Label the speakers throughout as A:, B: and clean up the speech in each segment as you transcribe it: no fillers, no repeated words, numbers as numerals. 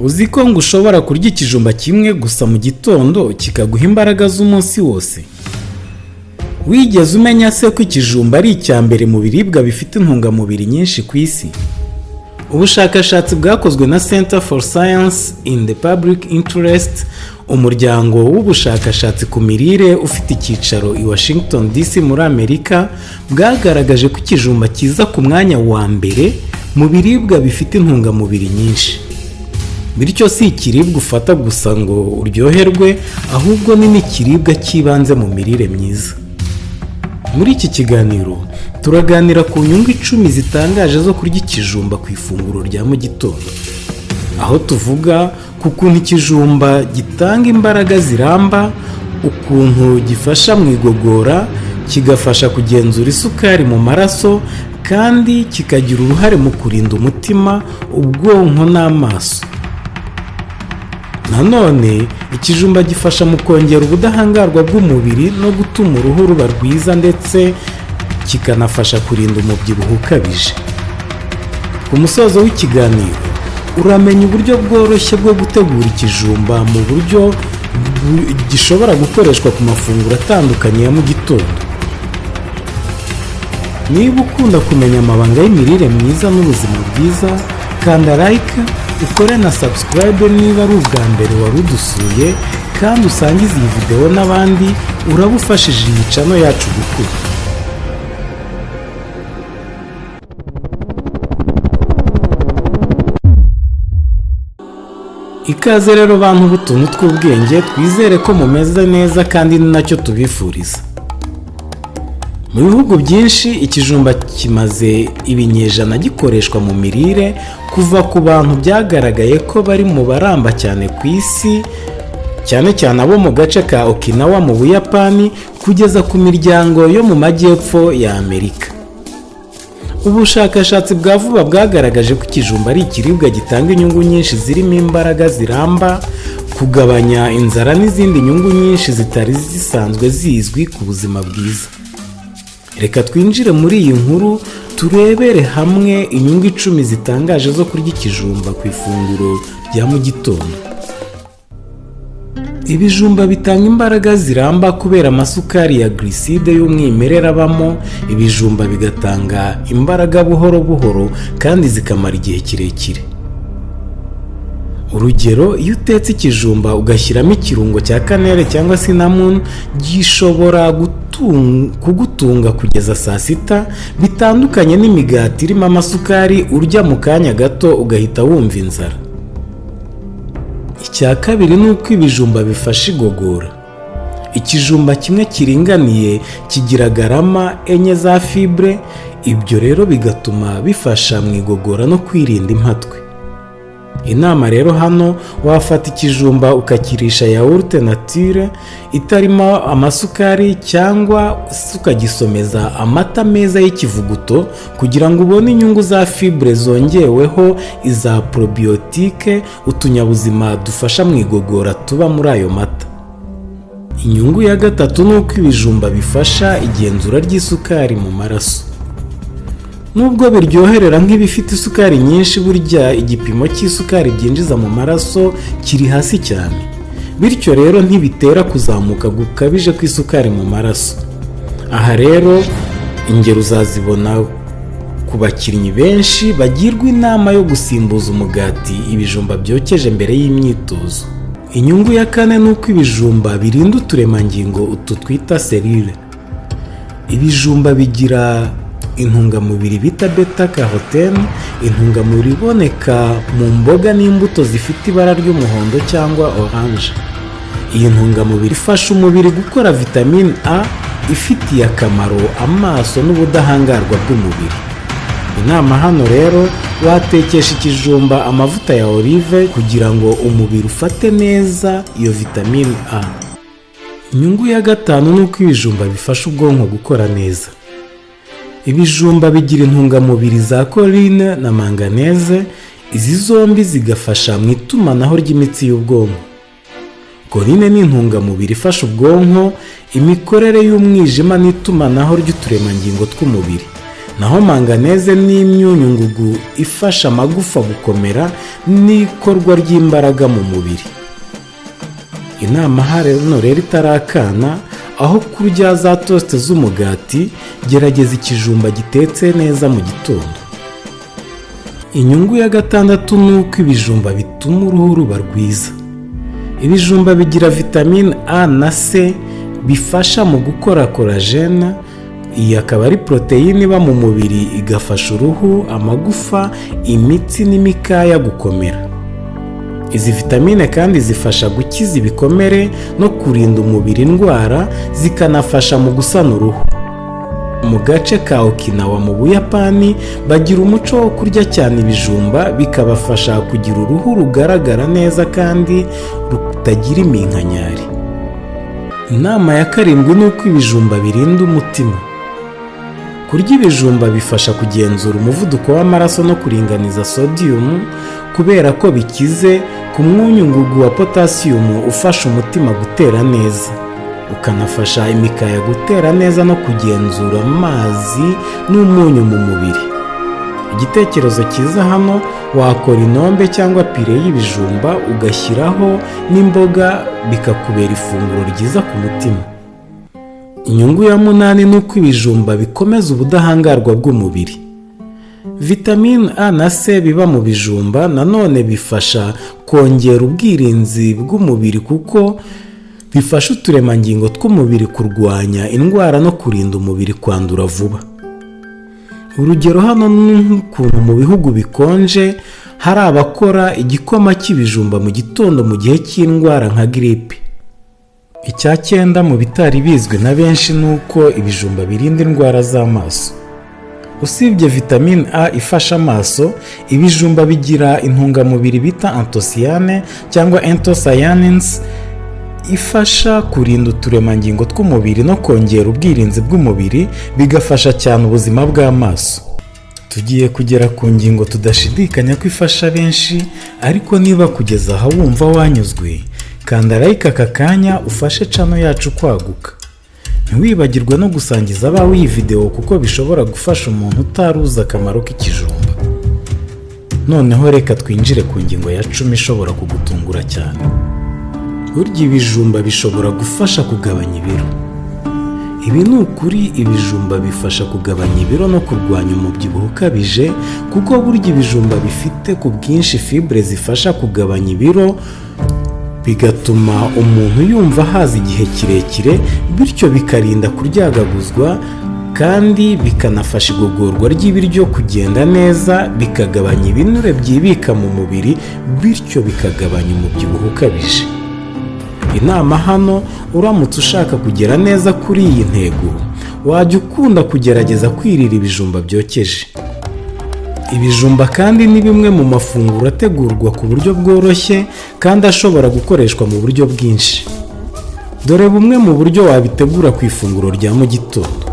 A: Uzi ko ngo ushobora kurya ikijumba kimwe gusa mu gitondo kikaguha imbaraga z'umunsi wose? Wigeze umenya se ko ikijumba ari icya mbere mu biribwa bifite intungamubiri nyinshi ku isi? Ubushakashatsi bwakozwe na Center for Science in the Public Interest, umuryango w'ubushakashatsi ku mirire ufite icyicaro i Washington DC muri Amerika, bwagaragaje ko ikijumba kiza ku mwanya wa mbere mu biribwa bifite intungamubiri nyinshi. Bityo si ikiribwa ufata gusa ngo uryoherwe, ahubwo ni n'ikiribwa cy'ibanze mu mirire myiza. Muri iki kiganiro turaganira ku nyungu 10 zitangaje zo kurya ikijumba ku ifunguro rya mu gitondo, aho tuvuga ku kuntu ikijumba gitanga imbaraga ziramba, ukuntu gifasha mu igogora, kigafasha kugenzura isukari mu maraso, kandi kikagira uruhare mu kurinda umutima, ubwonko n'amaso. Nanone ikijumba gifasha mu kongera ubudahangarwa bw'umubiri no gutuma uruhu ruba rwiza, ndetse kikanafasha kurinda umubyibuho ukabije. Ku musozo w'ikiganiro uramenya uburyo bworoshye bwo gutegura ikijumba mu buryo gishobora gukoreshwa ku mafunguro atandukanye ya mu gitondo. Niba ukunda kumenya amabanga y'imirire myiza n'ubuzima bwiza, kanda like, ukore na subscribe niba ari ubwa mbere wari udusuye, kandi usangize iyi videwo n'abandi. Uraba ufashije iyi channel yacu gukura. Ikaze rero bantu b'utuntu tw'ubwenge, twizere ko mumeze neza kandi ni nacyo tubifuriza. Mu bihugu byinshi ikijumba kimaze ibinyejana gikoreshwa mu mirire, kuva ku bantu byagaragaye ko bari mu baramba cyane ku isi, cyane cyane abo mu gace ka Okinawa mu Buyapani, kugeza ku miryango yo mu majyepfo ya Amerika. Ubushakashatsi bwa vuba bwagaragaje ko ikijumba ari ikiribwa gitanga inyungu nyinshi, zirimo imbaraga ziramba, kugabanya inzara n'izindi nyungu nyinshi zitari zisanzwe zizwi ku buzima bwiza. Reka twinjire muri iyi nkuru, turebere hamwe inyungu 10 zitangaje zo kurya ikijumba ku ifunguro rya mu gitondo. Ibijumba bitanga imbaraga ziramba kubera amasukari ya glycide y'umwimerere abamo. Ibijumba bigatanga imbaraga buhoro buhoro kandi zikamara igihe kirekire. Urugero, iyo utetse ikijumba ugashyiramo ikirungo cya cannelle cyangwa cinnamon, gishobora kugutunga kugeza saa sita, bitandukanye n'imigati irimo amasukari urya mu kanya gato ugahita wumva inzara. Icya kabiri ni uko ibijumba bifasha igogora. Ikijumba kimwe kiringaniye kigira garama 4 za fibre, ibyo rero bigatuma bifasha mu igogora no kwirinda impatwe. Inama rero hano, wafata ikijumba ukakirisha yawurute nature itarimo amasukari, cyangwa se ukagisomeza amata meza y'ikivuguto kugira ngo ubone inyungu za fibre zongeweho iza probiotique, utunyabuzima dufasha mu igogora tuba muri ayo mata. Inyungu ya gatatu ni uko ibijumba bifasha igenzura ry'isukari mu maraso. Nubwo biryoherera nk'ibifite isukari nyinshi, burya igipimo cy'isukari byinjiza mu maraso kiri hasi cyane, bityo rero ntibitera kuzamuka gukabije kw'isukari mu maraso. Aha rero ingero uzazibona ku bakinnyi benshi bagirwa inama yo gusimbuza umugati ibijumba byokeje mbere y'imyitozo. Inyungu ya kane ni uko ibijumba birinda uturemangingo utu twita cellule. Ibijumba bigira intungamubiri bita bêta carotène, intungamubiri iboneka mu mboga n'imbuto zifite ibara ry'umuhondo cyangwa orange. Iyi ntungamubiri ifasha umubiri gukora vitamine A ifitiye akamaro amaso n'ubudahangarwa bw'umubiri. Inama hano rero, watekesha ikijumba amavuta ya olive kugira ngo umubiri ufate neza iyo vitamine A. Inyungu ya gatanu ni uko ibijumba bifasha ubwonko gukora neza. Ibijumba bigira intungamubiri za choline na manganèse, izi zombi zigafasha mu itumanaho ry'imitsi y'ubwonko. Choline ni intungamubiri ifasha ubwonko, imikorere y'umwijima n'itumanaho ry'uturemangingo tw'umubiri, Naho manganeze ni imyunyungugu ifasha amagufa gukomera n'ikorwa ry'imbaraga mu mubiri. Inama hano rero itarakana: aho kurya za toast z'umugati, gerageza ikijumba gitetse neza mu gitondo. Inyungu ya gatandatu ni uko ibijumba bituma uruhu ruba rwiza. Ibijumba bigira vitamine A na C bifasha mu gukora collagène. Iyi akaba ari poroteyine iba mu mubiri, igafasha uruhu, amagufa, imitsi n'imikaya gukomera. Izi vitamine kandi zifasha gukiza ibikomere no kurinda umubiri indwara, zikanafasha mu gusana uruhu. Mu gace ka Okinawa mu Buyapani bagira umuco wo kurya cyane ibijumba, bikabafasha kugira uruhu rugaragara neza kandi rutagira iminkanyari. Inama ya karindwi ni uko ibijumba birinda umutima. Kurya ibijumba bifasha kugenzura umuvuduko w'amaraso no kuringaniza sodium, kubera ko bikize ku mwunyungugu wa potasiyumu ufasha umutima gutera neza, ukanafasha imikaya gutera neza no kugenzura amazi n'umunyu mu mubiri. Igitekerezo cyiza hano: wakora inombe cyangwa purée y'ibijumba, ugashyiraho n'imboga, bikakubera ifunguro ryiza ku mutima. Inyungu ya munani ni uko ibijumba bikomeza ubudahangarwa bw'umubiri. Vitamine A na C biba mu bijumba nanone bifasha kongera ubwirinzi bw'umubiri, kuko bifasha uturemangingo tw'umubiri kurwanya indwara no kurinda umubiri kwandura vuba. Urugero hano ni nk'ukuntu mu bihugu bikonje hari abakora igikoma cy'ibijumba mu gitondo mu gihe cy'indwara nka giripe. Icya cyenda mu bitari bizwi na benshi ni uko ibijumba birinda indwara z'amaso. Usibye vitamine A ifasha amaso, ibijumba bigira intungamubiri bita anthocyanes cyangwa anthocyanins, ifasha kurinda uturemangingo tw'umubiri no kongera ubwirinzi bw'umubiri, bigafasha cyane ubuzima bw'amaso. Tugiye kugera ku ngingo tudashidikanya ko ifasha benshi, ariko niba kugeza aha wumva wanyuzwe, kanda like aka kanya ufashe channel yacu kwaguka. Ntiwibagirwe no gusangiza abawe iyi videwo, kuko bishobora gufasha umuntu utaruzi akamaro k'ikijumba. Noneho reka twinjire ku ngingo ya 10 ishobora kugutungura cyane. Burya ibijumba bishobora gufasha kugabanya ibiro. Ibi ni ukuri, ibijumba bifasha kugabanya ibiro no kurwanya umubyibuho ukabije, kuko burya ibijumba bifite ku bwinshi fibre zifasha kugabanya ibiro, bigatuma umuntu yumva ahaza igihe kirekire, bityo bikarinda kuryagaguzwa, kandi bikanafasha igogorwa ry'ibiryo kugenda neza, bikagabanya ibinure byibika mu mubiri, bityo bikagabanya umubyibuho ukabije. Inama hano: uramutse ushaka kugera neza kuri iyi ntego, wajya ukunda kugerageza kwirira ibijumba byokeje. Ibijumba kandi ni bimwe mu mafunguro ategurwa ku buryo bworoshye kandi ashobora gukoreshwa mu buryo bwinshi. Dore bumwe mu buryo wabitegura ku ifunguro rya mu gitondo.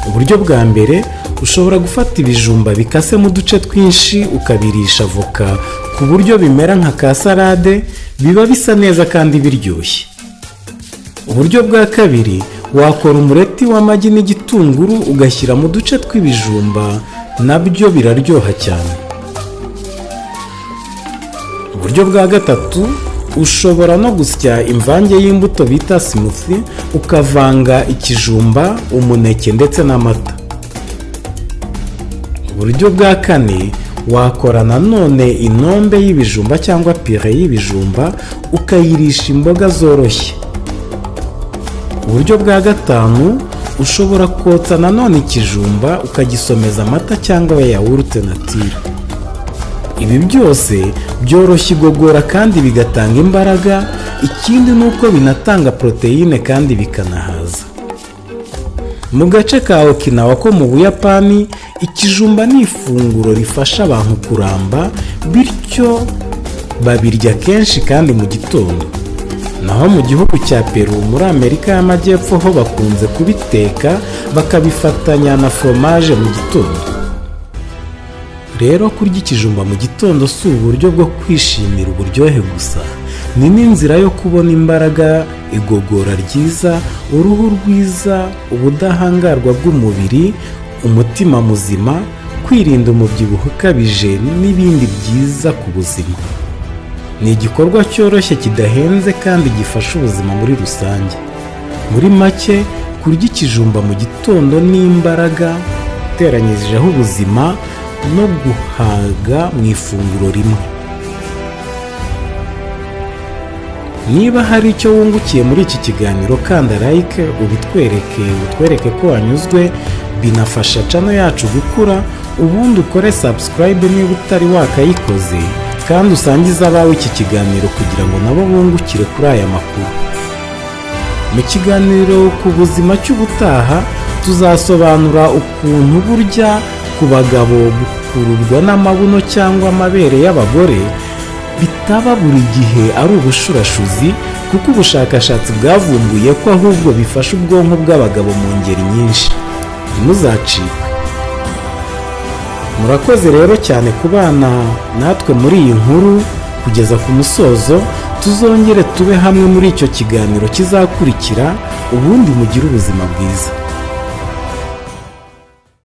A: Uburyo bwa mbere: ushobora gufata ibijumba bikasemo uduce twinshi, ukabirisha avoka ku buryo bimera nka ka salade, biba bisa neza kandi biryoshye. Uburyo bwa kabiri: wakora umureti w'amagi n'igitunguru, ugashyira mu duce tw'ibijumba, nabyo biraryoha cyane. Uburyo bwa gatatu: ushobora no gusya imvange y'imbuto bita smoothie, ukavanga ikijumba, umuneke ndetse n'amata. Uburyo bwa kane: wakora nanone inombe y'ibijumba cyangwa purée y'ibijumba, ukayirisha imboga zoroshye. Uburyo bwa gatanu: ushobora kotsa nanone ikijumba, ukagisomeza amata cyangwa yawurute nature. Ibi byose byoroshya igogora kandi bigatanga imbaraga. Ikindi ni uko binatanga poroteyine kandi bikanahaza. Mu gace ka Okinawa ko mu Buyapani, ikijumba ni ifunguro rifasha abantu kuramba, bityo babirya kenshi kandi mu gitondo. Naho mu gihugu cya Peru muri Amerika y'Amajyepfo ho bakunze kubiteka bakabifatanya na foromaje mu gitondo. Rero kurya ikijumba mu gitondo si uburyo bwo kwishimira uburyohe gusa, ni n'inzira yo kubona imbaraga, igogora ryiza, uruhu rwiza, ubudahangarwa bw'umubiri. umutima muzima, kwirinda umubyibuho ukabije n'ibindi byiza ku buzima. Ni igikorwa cyoroshye, kidahenze kandi gifasha ubuzima muri rusange. Muri make, kurya ikijumba mu gitondo n'imbaraga uteranyijeho ubuzima no guhaga mu ifunguro rimwe. Niba hari icyo wungukiye muri iki kiganiro, kanda like ubitwereke, utwereke ko wanyuzwe, binafasha channel yacu gukura. Ubundi ukore subscribe niba utari wakayikoze, kandi usangize abawe iki kiganiro kugira ngo nabo bungukire kuri aya makuru. Mu kiganiro ku buzima cy'ubutaha, tuzasobanura ukuntu burya ku bagabo gukururwa n'amabuno cyangwa amabere y'abagore bitaba buri gihe ari ubushurashuzi, kuko ubushakashatsi bwavumbuye ko ahubwo bifasha ubwonko bw'abagabo mu ngeri nyinshi. Ntimuzacikwe. Murakoze rero cyane kubana natwe muri iyi nkuru kugeza ku musozo. Tuzongere tube hamwe muri icyo kiganiro kizakurikira. Ubundi mugire ubuzima bwiza.